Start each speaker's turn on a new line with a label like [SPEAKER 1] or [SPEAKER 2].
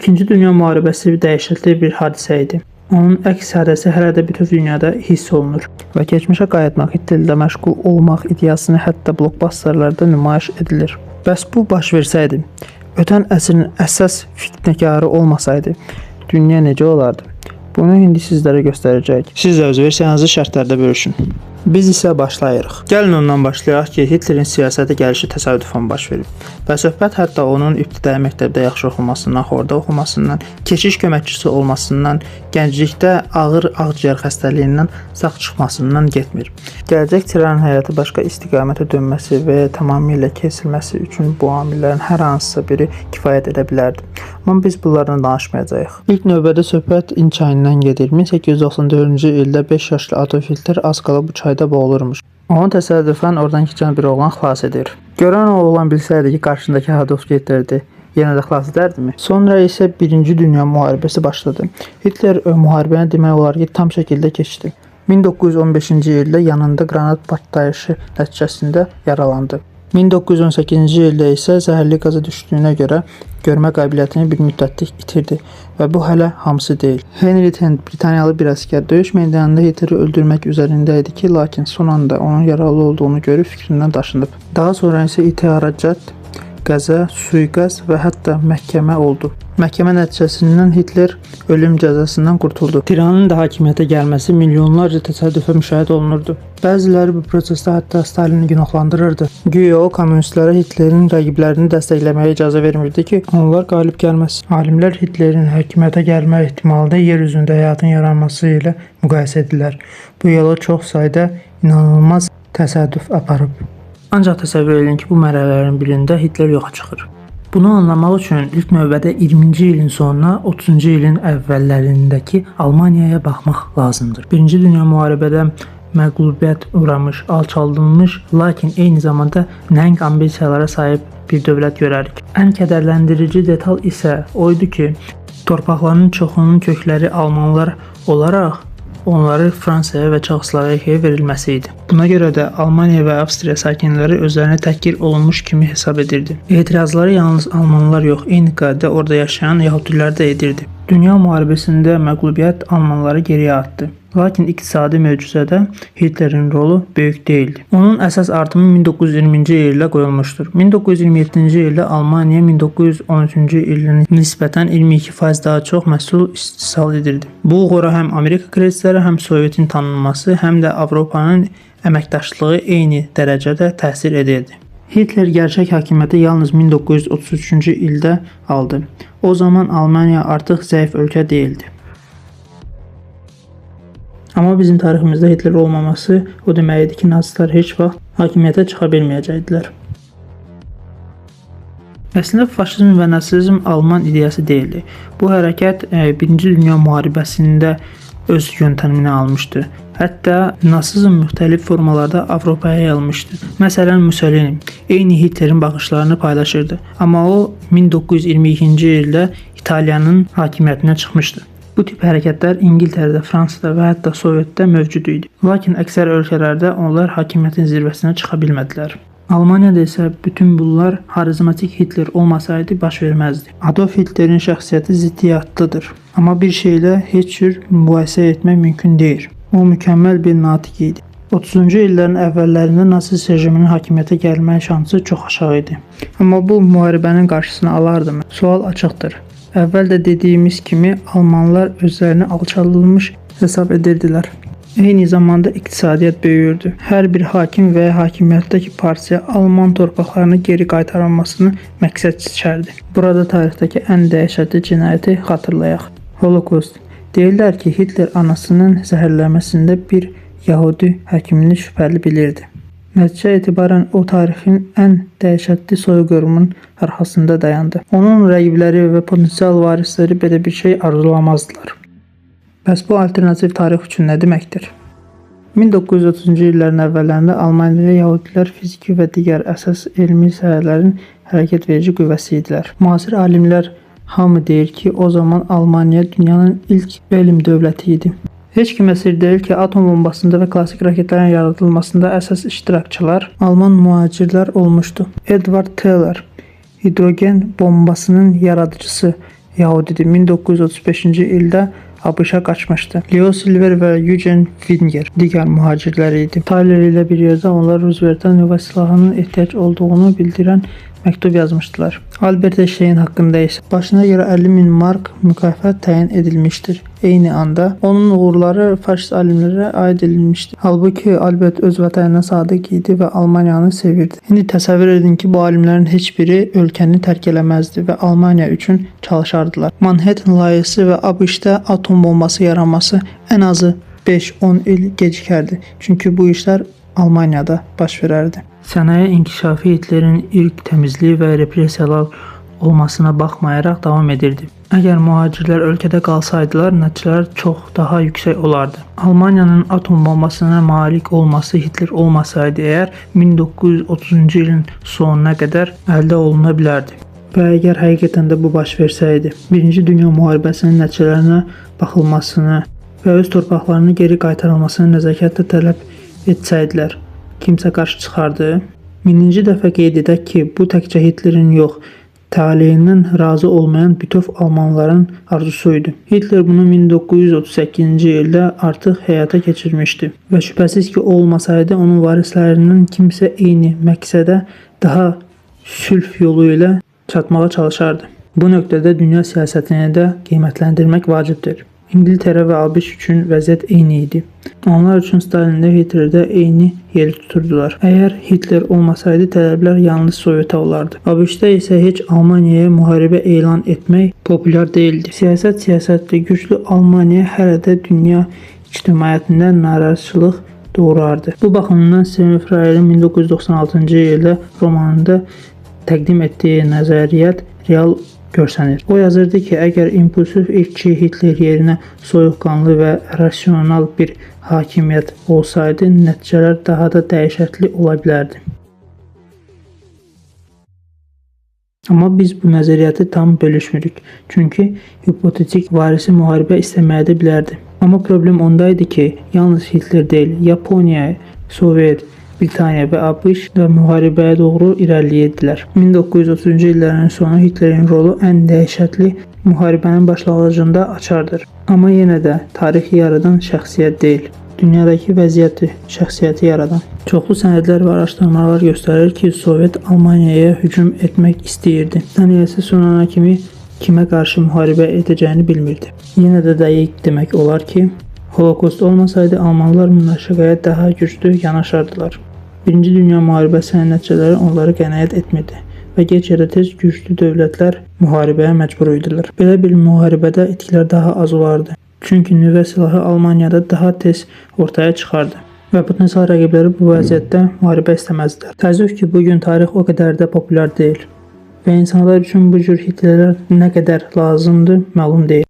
[SPEAKER 1] İkinci Dünya müharibəsi dəhşətli bir hadisə idi. Onun əks hadisi hələ də bütöv dünyada hiss olunur. Və keçmişə qayıtmaq, Hitlerlə məşğul olmaq ideyasını hətta blokbasterlarda nümayiş edilir. Bəs bu baş versəydi, ötən əsrin əsas fitnəkarı olmasaydı, dünya necə olardı? Bunu indi sizlərə göstərəcəyik. Siz də öz versiyanızı şərhlərdə bölüşün. Biz isə başlayırıq. Gəlin ondan başlayaq ki, Hitlerin siyasətə gəlişi təsadüfən baş verib. Və söhbət hətta onun ibtidai məktəbdə yaxşı oxumasından, xorda oxumasından, keşiş köməkçisi olmasından, gənclikdə ağır ağciyər xəstəliyindən sağ çıxmasından getmir. Gələcək tiranın həyatı başqa istiqamətə dönməsi və ya tamamilə kəsilməsi üçün bu amillərin hər hansısa biri kifayət edə bilərdi. Amma biz bunlardan danışmayacağıq. İlk növbədə söhbət İn çayından gedir. 1894-cü ildə 5 yaşlı Adolf Hitler az qala bu çayda boğulurmuş. Onu təsadüfən oradan keçən bir oğlan xilas edir. Görən o oğlan bilsəydi ki, qarşısındakı Adolf Hitlerdir, yenə də xilas edərdimi? Sonra isə Birinci Dünya müharibəsi başladı. Hitler müharibəni demək olar ki, tam şəkildə keçdi. 1915-ci ildə yanında qranat partlayışı nəticəsində yaralandı. 1918-ci ildə isə zəhərli qaza düşdüyünə görə görmə qabiliyyətini bir müddətlik itirdi və bu hələ hamısı deyil. Henry Tent Britaniyalı bir əsgər döyüş meydanında Hitleri öldürmək üzərində idi ki, lakin son anda onun yaralı olduğunu görüb fikrindən daşınıb. Daha sonra isə itiaracət, qəza, sui-qəsd və hətta məhkəmə oldu. Məhkəmə nəticəsindən Hitler ölüm cəzasından qurtuldu. Tiranın da hakimiyyətə gəlməsi milyonlarca təsadüfə müşayiət olunurdu. Bəziləri bu prosesdə hətta Stalini günahlandırırdı. Güya o kommunistlərə Hitlerin rəqiblərini dəstəkləməyə icazə vermirdi ki, onlar qalib gəlməsin. Alimlər Hitlerin hakimiyyətə gəlmə ehtimalını yer üzündə həyatın yaranması ilə müqayisə edirlər. Bu yola çox sayda inanılmaz təsadüf aparıb. Ancaq təsəvvür edin ki, bu mərhələlərin birində Hitler yoxa çıxır. Bunu anlamaq üçün ilk növbədə 20-ci ilin sonuna, 30-cu ilin əvvəllərindəki Almaniyaya baxmaq lazımdır. Birinci Dünya müharibədə məğlubiyyət uğramış, alçaldılmış, lakin eyni zamanda nəhəng ambisiyalara sahib bir dövlət görərik. Ən kədərləndirici detal isə o idi ki, torpaqlarının çoxunun kökləri almanlar olaraq onları Fransaya və Çexoslovakiyaya verilməsi idi. Buna görə də Almaniya və Avstriya sakinləri özlərini təhqir olunmuş kimi hesab edirdi. Etirazları yalnız almanlar yox, eyni qaydada orada yaşayan yəhudilər də edirdi. Dünya müharibəsində məğlubiyyət almanları geriyə atdı. Lakin iqtisadi möcüzədə Hitlerin rolu böyük deyildi. Onun əsas artımı 1920-ci ildə qoyulmuşdur. 1927-ci ildə Almaniya 1913-cü ilinə nisbətən 22% daha çox məhsul istehsal edirdi. Bu uğura həm Amerika kreditləri, həm Sovetin tanınması, həm də Avropanın əməkdaşlığı eyni dərəcədə təsir edirdi. Hitler gerçək hakimiyyəti yalnız 1933-cü ildə aldı. O zaman Almaniya artıq zəif ölkə deyildi. Amma bizim tariximizdə Hitler olmaması o demək idi ki, nazistlər heç vaxt hakimiyyətə çıxa bilməyəcəkdilər. Əslində faşizm və nasizm Alman ideyası deyildi. Bu hərəkət Birinci Dünya müharibəsində öz yöntəmini almışdı. Hətta nasizm müxtəlif formalarda Avropaya yayılmışdı. Məsələn, Mussolini eyni Hitlerin baxışlarını paylaşırdı. Amma o 1922-ci ildə İtaliyanın hakimiyyətinə çıxmışdı. Bu tip hərəkətlər İngiltərədə, Fransada və hətta Sovetdə mövcud idi. Lakin əksər ölkələrdə onlar hakimiyyətin zirvəsinə çıxa bilmədilər. Almaniyada isə bütün bunlar xarizmatik Hitler olmasaydı baş verməzdi. Adolf Hitlerin şəxsiyyəti ziddiyyətlidir. Amma bir şeylə heç cür müqayisə etmək mümkün deyil. O mükəmməl bir natiq idi. 30-cu illərin əvvəllərində nasist rejiminin hakimiyyətə gəlmə şansı çox aşağı idi. Amma bu müharibənin qarşısını alardımı? Sual açıqdır. Əvvəl də dediyimiz kimi almanlar özlərini alçaldılmış hesab edirdilər. Eyni zamanda iqtisadiyyat böyüyürdü. Hər bir hakim və ya hakimiyyətdəki partiya Alman torpaqlarını geri qaytarılmasını məqsəd seçərdi. Burada tarixdəki ən dəhşətli cinayəti xatırlayaq. Holokost. Deyirlər ki, Hitler anasının zəhərlənməsində bir yəhudi həkimini şübhəli bilirdi. Nəticə etibarən o tarixin ən dəhşətli soyqırımının arxasında dayandı. Onun rəqibləri və potensial varisləri belə bir şey arzulamazdılar. Bəs bu alternativ tarix üçün nə deməkdir? 1930-cu illərin əvvəllərində Almaniyada yəhudilər fiziki və digər əsas elmi sahələrin hərəkət verici qüvvəsi idilər. Müasir alimlər hamı deyir ki, o zaman Almaniya dünyanın ilk elm dövləti idi. Heç kimə sir deyil ki, atom bombasında və klassik raketlərin yaradılmasında əsas iştirakçılar Alman mühacirlər olmuşdu. Edward Teller, hidrogen bombasının yaradıcısı Yahudidir. 1935-ci ildə ABŞ-a qaçmışdı. Leo Silver və Eugen Winger digər mühacirlər idi. Tyler ilə bir yerdə onlar Rooseveltə nüvə silahının ehtiyac olduğunu bildirən məktub yazmışdılar. Albert Einstein haqqında isə başına görə 50 min mark mükafat təyin edilmişdir. Eyni anda onun uğurları faşist alimlərə aid edilmişdi. Halbuki Albert öz vətəninə sadiq idi və Almaniyanı sevirdi. İndi təsəvvür edin ki, bu alimlərin heç biri ölkəni tərk eləməzdi və Almaniya üçün çalışardılar. Manhattan layihəsi və ABŞ-da atom bombası yaranması ən azı 5-10 il gecikərdi. Çünki bu işlər Almaniyada baş verərdi. Sənaye inkişafı Hitlerin irq təmizliyi və repressiyalar olmasına baxmayaraq davam edirdi. Əgər mühacirlər ölkədə qalsaydılar, nəticələr çox daha yüksək olardı. Almaniyanın atom bombasına malik olması Hitler olmasaydı əgər 1930-cu ilin sonuna qədər əldə oluna bilərdi. Və əgər həqiqətən də bu baş versəydi, Birinci Dünya müharibəsinin nəticələrinə baxılmasını və öz torpaqlarını geri qaytarılmasını nəzakətlə tələb etsəydilər, kimsə qarşı çıxardı? Mininci dəfə qeyd edək ki, bu təkcə Hitlerin yox, taleyindən razı olmayan bütöv almanların arzusu idi. Hitler bunu 1938-ci ildə artıq həyata keçirmişdi və şübhəsiz ki, o olmasaydı onun varislərindən kimsə eyni məqsədə daha sülh yolu ilə çatmağa çalışardı. Bu nöqtədə dünya siyasətini də qiymətləndirmək vacibdir. İngiltərə və ABŞ üçün vəziyyət eyni idi. Onlar üçün Stalin də Hitler də eyni yeri tuturdular. Əgər Hitler olmasaydı tələblər yalnız Sovetə olardı. ABŞ-da isə heç Almaniyaya müharibə elan etmək populyar deyildi. Siyasət siyasətdir. Güclü Almaniya hələ də dünya ictimaiyyətində narazılıq doğurardı. Bu baxımdan Stephen Frey'in 1996-cı ildə romanında təqdim etdiyi nəzəriyyət real görsənir. O yazırdı ki, əgər impulsiv irqçi Hitler yerinə soyuqqanlı və rasional bir hakimiyyət olsaydı, nəticələr daha da dəhşətli ola bilərdi. Amma biz bu nəzəriyyəti tam bölüşmürük. Çünki hipotetik varisi müharibə istəməyə də bilərdi. Amma problem onda idi ki, yalnız Hitler deyil, Yaponiya, Sovet, Britaniya və ABŞ da müharibəyə doğru irəliləyirdilər. 1930-cu illərin sonu Hitlerin rolu ən dəhşətli müharibənin başlanğıcında açardır. Amma yenə də tarixi yaradan şəxsiyyət deyil, dünyadakı vəziyyəti, şəxsiyyəti yaradan. Çoxlu sənədlər və araşdırmalar göstərir ki, Sovet Almaniyaya hücum etmək istəyirdi. Britaniya isə son ana kimi kimə qarşı müharibə edəcəyini bilmirdi. Yenə də dəqiq demək olar ki, Holokost olmasaydı almanlar münaqişəyə daha güclü yanaşardılar. Birinci Dünya müharibəsinin nəticələri onları qənaət etmirdi və gec ya da tez güclü dövlətlər müharibəyə məcbur idilər. Belə bir müharibədə itkilər daha az olardı. Çünki nüvə silahı Almaniyada daha tez ortaya çıxardı və potensial rəqibləri bu vəziyyətdə müharibə istəməzdilər. Təəssüf ki, bu gün tarix o qədər də populyar deyil və insanlar üçün bu cür Hitlerlər nə qədər lazımdır məlum deyil.